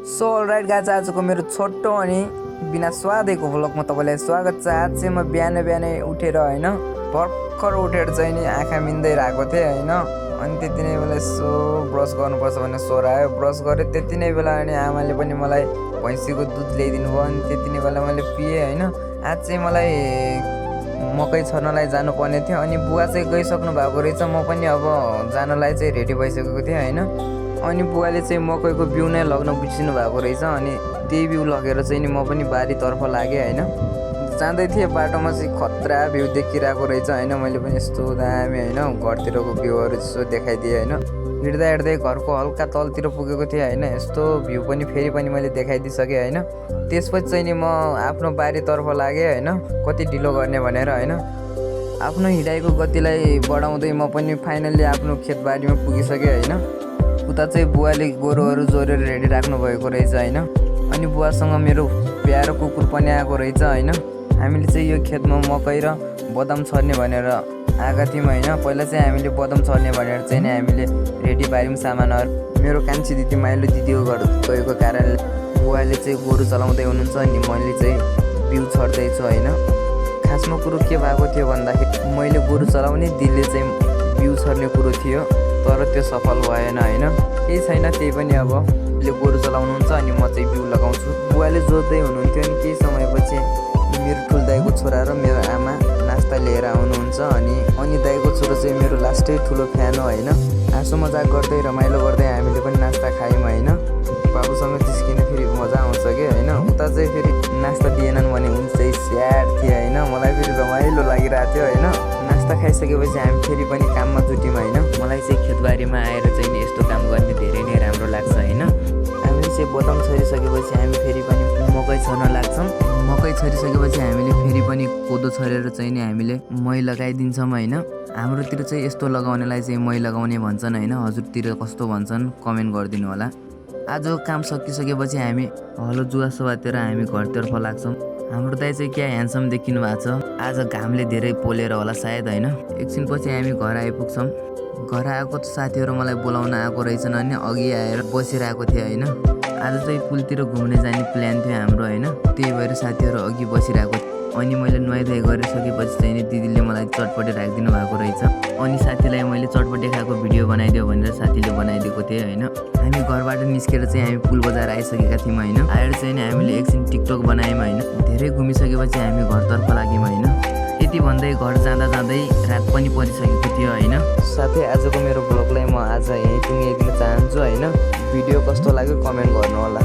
So all right guys, आजको मेरो छोटो अनि बिना स्वादैको भ्लगमा तपाईँलाई स्वागत छ। आज चाहिँ म बिहानै उठेर होइन भर्खर उठेर चाहिँ नि आँखा मिन्दै रहेको थिएँ होइन। अनि त्यति नै बेला यसो ब्रस गर्नुपर्छ भनेर स्वर आयो, ब्रस गरेँ। त्यति नै बेला अनि आमाले पनि मलाई भैँसीको दुध ल्याइदिनु भयो। अनि त्यति नै बेला मैले पिएँ होइन। आज चाहिँ मलाई मकै छर्नलाई जानुपर्ने थियो। अनि बुवा चाहिँ गइसक्नु भएको रहेछ, म पनि अब जानलाई चाहिँ रेडी भइसकेको थिएँ होइन। अनि बुवाले चाहिँ मकैको बिउ नै लग्न बिर्सिनु भएको रहेछ। अनि त्यही बिउ लगेर चाहिँ नि म पनि बारीतर्फ लागेँ होइन। जाँदै थिएँ बाटोमा चाहिँ खतरा भ्यू देखिरहेको रहेछ होइन। मैले पनि यस्तो दामी होइन घरतिरको भ्यूहरू जस्तो देखाइदिएँ होइन। हिँड्दा हिँड्दै घरको हल्का तलतिर पुगेको थिएँ होइन। यस्तो भ्यू पनि फेरि पनि मैले देखाइदिइसकेँ होइन। त्यसपछि चाहिँ नि म आफ्नो बारीतर्फ लागेँ होइन, कति ढिलो गर्ने भनेर होइन। आफ्नो हिँडाइको गतिलाई बढाउँदै म पनि फाइनल्ली आफ्नो खेतबारीमा पुगिसकेँ होइन। उता चाहिँ बुवाले गोरुहरू जोडेर रेडी राख्नु भएको रहेछ होइन। अनि बुवासँग मेरो प्यारो कुकुर पनि आएको रहेछ होइन। हामीले चाहिँ यो खेतमा मकै र बदाम छर्ने भनेर आएका थियौँ होइन। पहिला चाहिँ हामीले बदाम छर्ने भनेर चाहिँ हामीले रेडी पार्यौँ सामानहरू। मेरो कान्छी दिदी माइलो दिदीको घर गएको कारणले बुवाले चाहिँ गोरु चलाउँदै हुनुहुन्छ अनि मैले चाहिँ बिउ छर्दैछु होइन। खासमा कुरो के भएको थियो भन्दाखेरि मैले गोरु चलाउने, दिदीले चाहिँ बिउ छर्ने कुरो थियो, तर त्यो सफल भएन होइन। केही छैन, त्यही पनि अब उसले गोरु चलाउनुहुन्छ अनि म चाहिँ बिउ लगाउँछु। बुवाले जोत्दै हुनुहुन्थ्यो। अनि केही समयपछि मेरो ठुलो दाइको छोरा र मेरो आमा नास्ता लिएर आउनुहुन्छ। अनि दाइको छोरो चाहिँ मेरो लास्टै ठुलो फ्यान हो होइन। हाँसो मजाक गर्दै रमाइलो गर्दै हामीले पनि नास्ता खायौँ होइन। बाबुसँग जिस्किन फेरि मजा आउँछ कि होइन। उता चाहिँ फेरि नास्ता दिएनन् भने उनी चाहिँ स्याड थिए होइन। मलाई फेरि रमाइलो लागिरहेको थियो होइन। नास्ता खाइसकेपछि हामी फेरि पनि काममा जुट्यौँ होइन। मलाई चाहिँ खेतबारीमा आएर चाहिँ नि यस्तो काम गर्ने धेरै नै राम्रो लाग्छ होइन। हामीले चाहिँ बदाम छरिसकेपछि हामी फेरि पनि मकै छर्न लाग्छौँ। मकै छरिसकेपछि हामीले फेरि पनि कोदो छरेर चाहिँ नि हामीले मै लगाइदिन्छौँ होइन। हाम्रोतिर चाहिँ यस्तो लगाउनेलाई चाहिँ मै लगाउने भन्छन् होइन। हजुरतिर कस्तो भन्छन् कमेन्ट गरिदिनु होला। आज काम सकिसकेपछि हामी हलो जुवा सुवातिर हामी घरतर्फ लाग्छौँ। हाम्रो दाइ चाहिँ क्या ह्यान्डसम देखिनु भएको छ। आज घामले धेरै पोलेर होला सायद होइन। एकछिनपछि हामी घर आइपुग्छौँ। घर आएको साथीहरू मलाई बोलाउन आएको रहेछन् अनि अघि आएर बसिरहेको थिएँ होइन। आज चाहिँ पुलतिर घुम्ने जाने प्लान थियो हाम्रो होइन। त्यही भएर साथीहरू अघि बसिरहेको थियो। अनि मैले नुहाइधुवाइ गरिसकेपछि चाहिँ नि दिदीले मलाई चटपटे राखिदिनु भएको रहेछ। अनि साथीलाई मैले चटपटे खाएको भिडियो बनाइदियो भनेर साथीले बनाइदिएको थिएँ होइन। हामी घरबाट निस्केर चाहिँ हामी पुल बजार आइसकेका थियौँ होइन। आएर चाहिँ नि हामीले एकछिन टिकटक बनायौँ होइन। धेरै घुमिसकेपछि हामी घरतर्फ लाग्यौँ होइन। यति भन्दै घर जाँदा रात पनि परिसकेको थियो होइन। साथै आजको मेरो ब्लगलाई म आज यहीँ टुङ्ग्याइदिन चाहन्छु होइन। भिडियो कस्तो लाग्यो कमेन्ट गर्नु होला।